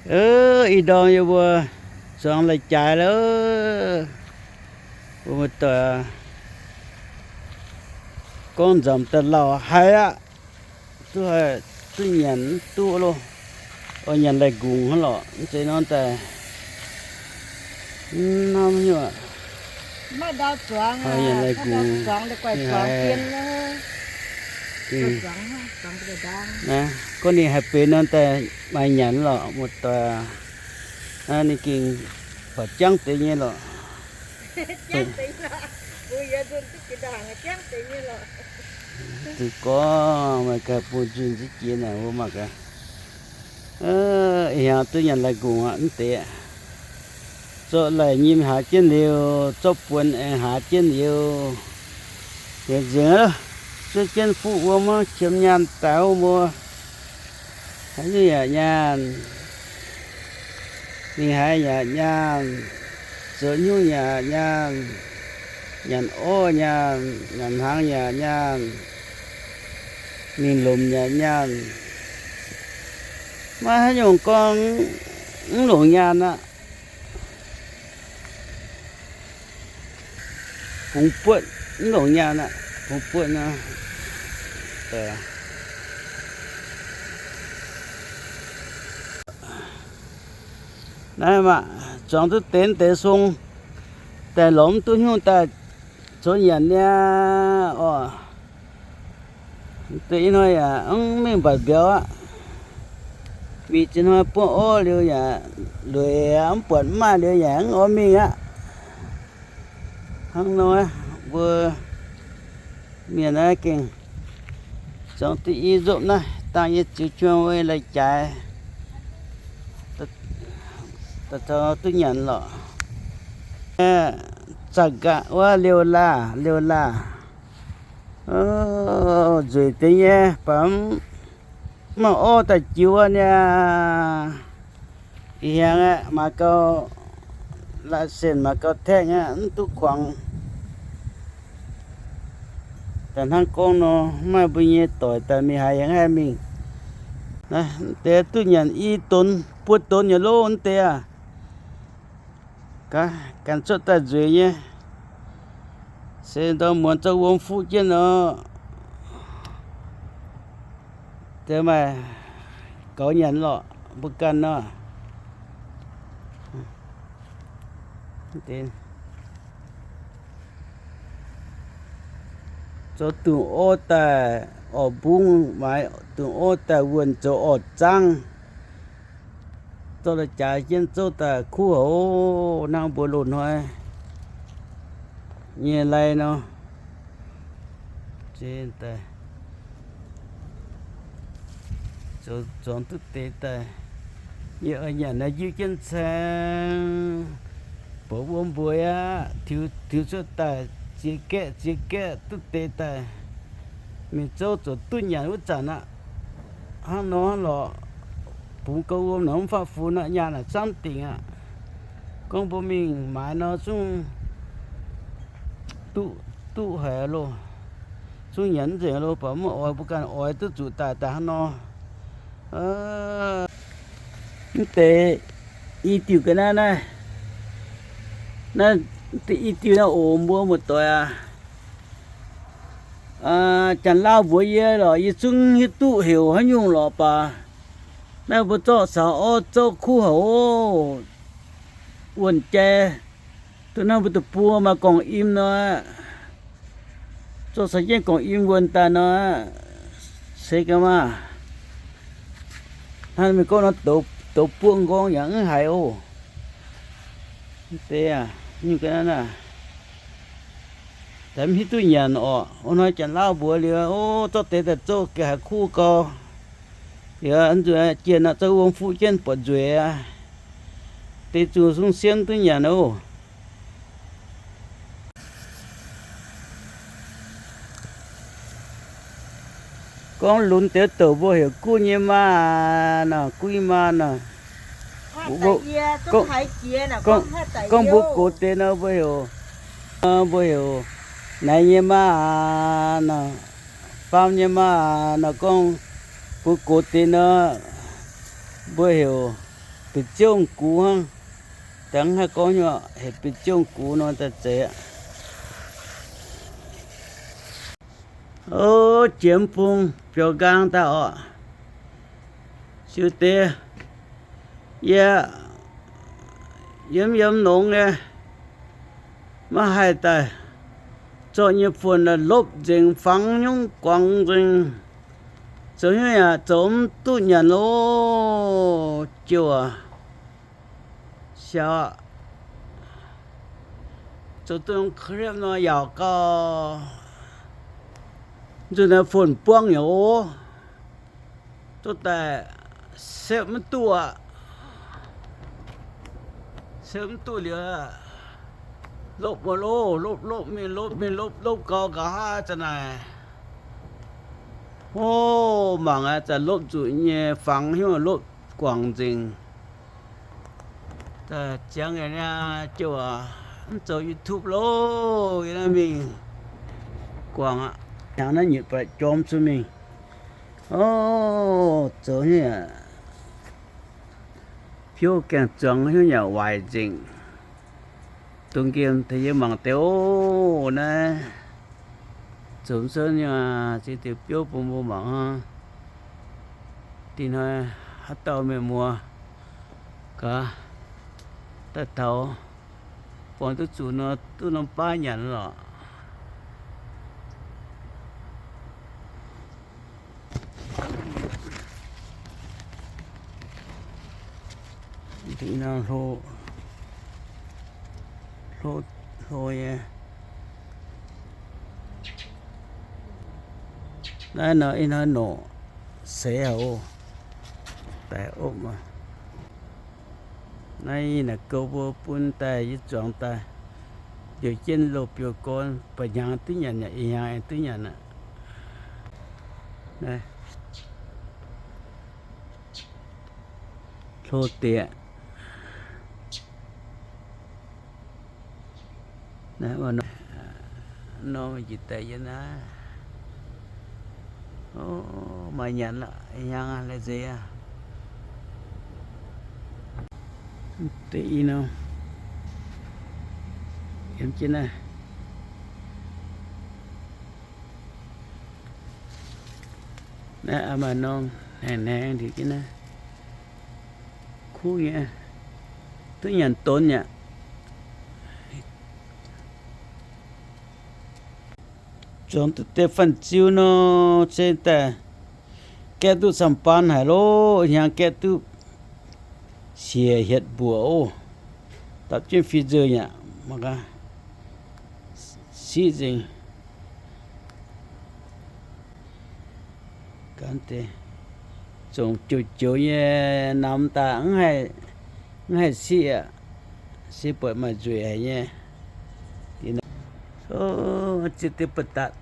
Ov, ih ndorm yie mbuo zuangx lai-jaaix loh. Mbuo muoz-doic, gorngv nzamc daaih lauh haic aqv. Duqv haih duqv nyanc mv duqv loh. Oix nyanc lai-nqungc hnangv lorqc, mv zeiz norm daaih. Mv norm nyuoqc. Nyanc lai-nqungc. Gorngv ninh haih benx norm daaih maaih nyanc lorqc, muoz-doic. Naaiv ninh gengh baac jangv deix nyei lorqc. Zuqc gorngv maaih ganh bun nzuih nziex jiex naaic wuov mangc gaax. Ih hnyangx duqv nyanc lai-nqungc aqv, mv deix. Zorqv laih nyim haaz jienv liuz, zorqv buonx aengx haaz jienv liuz, nzengc, zuov jienv fuqv wuom hnangv qiemx nyaanh daaih wuov mbuo. Haaix nyungc yaac nyaanh. Mingh haaix yaac nyaanh. Zoux nyungc yaac nyaanh. Nyanc orv nyaanh, nyanc hnaangx yaac nyaanh. Mingh lomc yaac nyaanh. Maiv haaix nyungc gorngv mv longc nyaanh aqv. Bungx buotv mv longc nyaanh aqv, bungx buotv nor. Naaiv maah, zuangx duqv deix deix sung, daaih lorz mv duqv hnyouv daaih zoux nyanc niaa oc. Deix ih hnoi yaac mv mingh mbatc mbiauz aqv. Mingh ziex hnoi buov orv liuz yaac lueic aqv, mv buatc mv maaih liuz yaac mv oix mingh aqv. Hnangv nor, mbuo mienh naaiv gengh zuangx duqv i nzopv naaiv, dangh yie ziux juang wuov lai-jaaix daaih taux duqv nyanc lorqc. Zaah nqaatv wuov liouh laah, liouh laah. Nzueic deix nyei, baac mv maaih orv daaih jiux wuov niaa. Ih hnyangx aeqv, maaih gau license, maaih gau tengx aqv, mv duqv kuangx. Daaih hnangv gorngv nor, mv maaih mbuo nyei doic daaih mingh haaix yaac mv haih mingh. Naaiv deix duqv nyanc i donx buo donx nyei loh, mv deix aah. Ganh cuotv daaih nzueic nyei. Se ndorm muonz zorqv wuom fuqv jienv nor, deix maaih goux nyanc lorqc mbuo ganh nor. Zoux dungz orv daaih orqc mbungv, maaiz dungz orv daaih wuonh zoux orqc zangv. Zorqv lai-jaaix jienv zouv daaih kuv haic hnangv mbuo loz-hnoi nyei lai nor. Zuangx duqv deix daaih, yie oix nyanc naaiv njiuv jienv caeng, bouc wuom mbueix aqv, tiux cuotv daaih ziex gaeqv ziex gaeqv duqv deix daaih, mingh zouv zuqc duqv nyanc wuov zanc aqv. Hnangv nor lorqc, bungx gau wuom nor mv faatv funx aqv, nyaanh naaic camv dingc aqv. Gorngv mbuo mingh maaiz nor zungv duqv, duqv haic loh, zungv nyanc mv nzengc loh, baac mv oix mbuo ganh oix duqv zuqc daaih daaih hnangv nor. Mv deix i diuh ga'naaiv naaiv, naaiv i diuh naaiv oc, mbuo muoz-doic aac. Janx-Lauv mbuox yie lorqc, yie zungv hiuv duqv heuc haaix nyungc lorqc baac, naaiv mbuo zorqv caux orv zouv kuv haic oc. Wuonh jai, duqv hnangv mbuo deic-bung maaih gorngv im nor, zorqv caux jienv gorngv im wuonh daaih nor, se ga'maah. Hnangv mingh gorngv nor, douz buoqv nqorngv yaac mv haiz oc. Mv deix aac, nyungc ga'naaiv naaiv, daaih mv hiuv duqv nyanc orqc. Wuov hnoi Janx-Lauv mbuox liuz, o, zorqv deix daaih zouv ga'haaix kuv gau. Liuz nzueic jiex nor, zorqv wuom fuqv jienv buatc nzueic aqv. Deix zuqc sung siemv duqv nyanc oc. Gorngv lunx deix douc mbuo heuc guv nyei maa nor, guv nyei maa nor. Gorngv mbuo gox deix nor mbuo heuc, mbuo heuc naaiv nyei maa nor, faam nyei maa nor. Gorngv mbuo gox deix nor, mbuo heuc Bieqc ziouv gux hnangv. Dangh haih gorngv nyei, heuc bieqc ziouv gux nor daaih zeiz aqv. O, jiex bung biaux nqaang daaih orqc. Siou deix, yie yiem yiem longx nyei, maiv haih daaih zorqv nyei fun lopv nzengc, fangx nyungc guangc nzengc. Zoux nyungc yaac zoux mv duqv nyanc loh, jouh aac. Siaaux aqv. Zoux duqv clip nor yaauc gauh nzunc naaiv fun buangv yaac o, duqv daaih sepv mv duqv aqv. Sepv mv duqv liuz, lopv mv loh, lopv lopv mingh lopv mingh lopv lopv gau nqa'haav za'naaic. O, mangc aqv, za'gengh lopv zuqc nyei, fangx hnyouv lopv guangc nzengc. Ziangh yaac niaa jouh aac, mv zoux YouTube loh, yie naaiv mingh guangc aqv. Hnyangx naaiv nyietc baeqc jorm cuotv mingh. O, zoux nyei aac, piouv gaengh zuangx hnyouv yaac waaic nzengc. Dongh nqemh deix yie mangc deix o, naaiv zoux mv cuotv nyei aac, ziex diuc biouv bun mbuo mangc hnangv. Dih hnoi haaix dauh mienh muoz gaax, daaih taux buangh duqv zuqc nor duqv norm baav nyanc lorqc. Dingc nor hlo, hlo, hlo nyei. Naaiv nor ih hnoi norqc seix haic oc. Daaih opv maah. Naaiv naaic gouv mbuo bun daaih yie zuangx daaih, mbiouh jienv loz-biouv gorn, mba'hnyangx duqv nyanc, ih hnyangx aengx duqv nyanc aqv. Naaiv hlo dieqc. Naaiv norm njiec daaih yie naaiv. O, maaih nyanc lorqc, hnyangx aac, la'nzeix aac. Deix i norm, yiem jienv naaiv. Naaiv maaih norm hnaengx hnaengx ndiev jienv naaiv. Kuv nyei, duqv nyanc donx yaac. Zuangx duqv deix fanh ziu nor, se daaih gaeqv duqv camv-baan haic loh, hnyangx gaeqv duqv siec hietc mbuoqc oc. Dapv jienv fih nzeix yaac mangc gaax, siqv nzengc. Gan deix zongc joux-joux nyei namx daaih mv haih siqv aqv. Se buatc maaih nzueic haic nyei. O, ziex deix buoz-datc,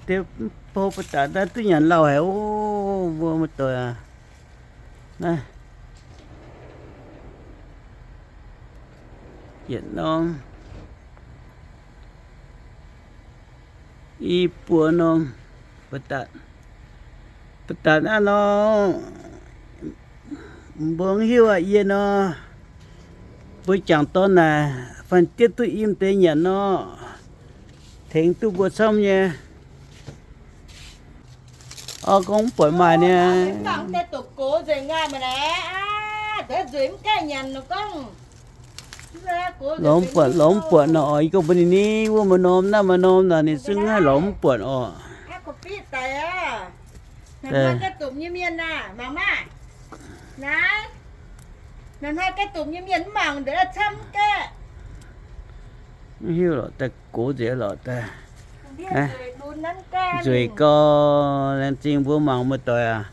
deix pou buoz-datc naaiv duqv nyanc lauh haic oc, mbuo muoz-doic aac. Naaiv yietc norm, i buo norm buoz-datc. Buoz-datc naaiv nor, mbuo mv hiuv aqv. Yie nor, mbuo jangc dorn naaic, fanh diev duqv im deix nyanc nor, tengx duqv mbuo camv nyei. Orv, gorngv mv buatc maaih nyei. Lorz mv buatc, lorz mv buatc nor, oix gorngv mbuox ninh, ninh wuov maaih norm, naaiv maaih norm nor, ninh zungv haih lorz mv buatc oc. Mv hiuv lorqc, daaih gox nzengc lorqc daaih. Nzueic gau, laengz zingh mbuo mangc muoz-doic aac.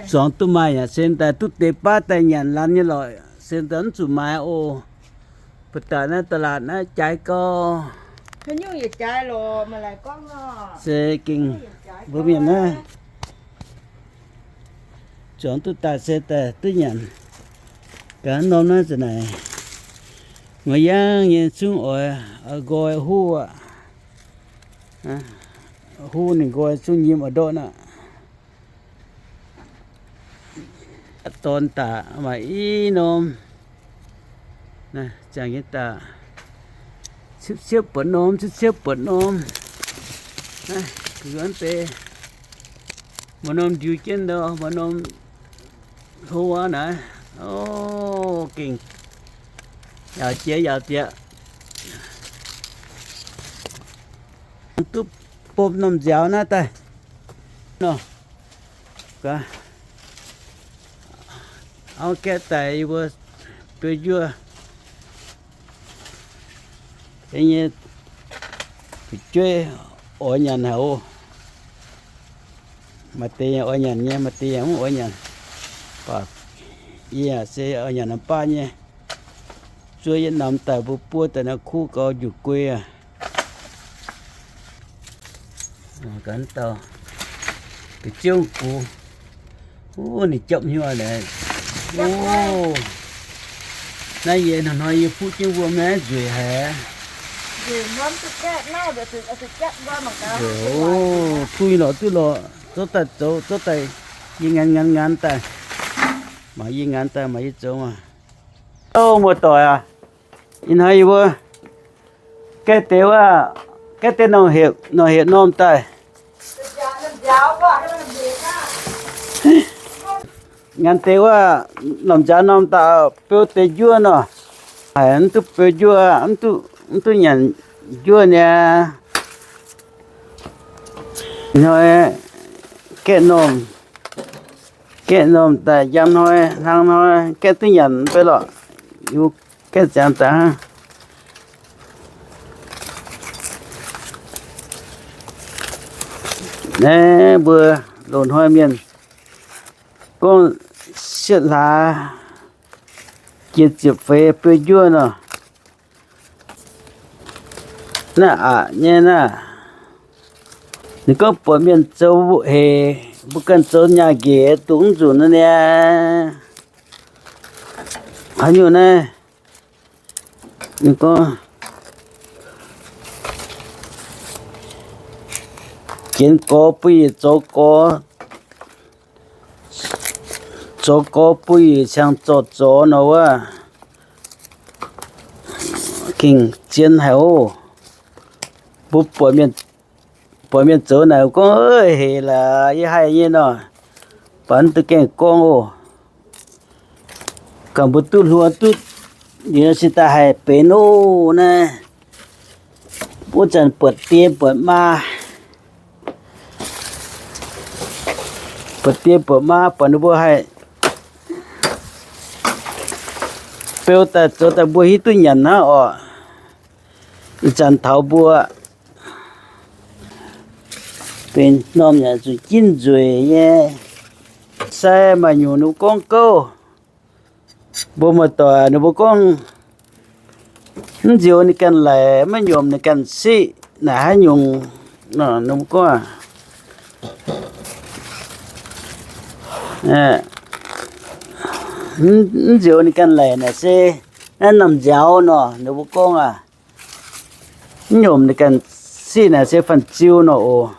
Zuangx duqv maaih yaac sen daaih duqv deix baav daaih nyanc lanz nyei lorqc, sen daaih mv zuqc maaiz oc. Buoz-daaih naaiv da'laatc naaiv jaaix gau. Se gengh mbuo mienh naaiv zuangx duqv daaih se daaih duqv nyanc. Gaax norm naaiv za'naaic, ngoix yangv nyei zungv oix nqoi huv aqv. Huv ninh nqoi zungv nyim oix ndoqv aqv. Dorn daaih maaih i norm, ziangh nyei daaih, ciepv ciepv buatc norm, ciepv ciepv buatc norm. Gu'nguaaic deix, maaih norm ndiux jienv ndau, maaih norm hlo aqv naaiv. O, gengh yaauc jiex yaauc dieqc. Duqv bopv norm nziaaux naaiv daaih nor. Auv gaeqv daic yie mbuo biou njuov. Deix nyei fu'jueiv oix nyanc haic oc. Maaih deix yaac oix nyanc nyei, maaih deix yaac mv oix nyanc. Baac yie se oix nyanc norm baav nyei. Zuov yietc norm daaih mbuo buov daaih naaiv kuv gau njuqc guei aqv. Ga'naaiv dauh ga'ziouv gux, wuov ninh japv hnyouv naaic. Naaiv yie hnoi-hnoi yie fuqv jienv wuom naaiv nzueic haic. Tui lorqc duqv lorqc, zorqv daaih zoux, zorqv daaih yie nganx nganx nganx daaih. Mangc yie nganx daaih, mangc yie zoux maah. Ov, muoz-doic aac, ih hnoi yie mbuo gaeqv deix wuov, gaeqv deix nongc hepc, nongc hepc norm daaih. Nganx deix wuov, lomc nziaaux norm daaih beu deix njuov nor. Haiz mv duqv beu njuov, mv duqv, mv duqv nyanc njuov niaa. Ih hnoi gaeqv normh, gaeqv normh daaih njang hnoi, hlang hnoi gaeqv duqv nyanc mv bei lorqc. Yie gaeqv ziangx daaih hnangv. Naaiv mbuo loz-hnoi mienh gorngv sietv hlaax jiex ziepc feix beu njuov nor. Naaiv aqc nyei naaiv. Ninh gorngv buatc mienh zoux hec, mbuo ganh zoux nyaah nqec duqv mv nzunc nor niaa. Haaix nyungc naaiv? Ninh gorngv, jienx gorx bun yietc zoux gorx, zoux gorx bun yietc ciangx zorqv zoux nor wuov, gengh zien haic oc. Mbuo buatc mienh, buatc mienh zoux naaic gorngv, hec laaix yie haih nyei nor, baac mv duqv gaengh gorngv oc. Ganh mbuo duqv hluo duqv liuz se daaih haih benx oc naaiv. Wuov zanc buatc die buatc maa, buatc die buatc maa, buatc ninh mbuo haih beu daaih zoux daaih mbuo hiuv duqv nyanc hnangv oc. Ih zanc taux mbuo benx norm yaac zuqc jinv nzueic nyei. Sai maaih nyungc ninh mbuo gorngv gouv, mbuo muoz-doic ninh mbuo gorngv, mv nzioux ninh ganh laic, maiv nyiemc ninh ganh siqv, naaic haaix nyungc nor, ninh mbuo gorngv, mv nzioux ninh ganh laic naaic se naaiv norm nziaaux nor, ninh mbuo gorngv aqv. Mv nyiemc ninh ganh siqv naaic se fanh ziu nor oc.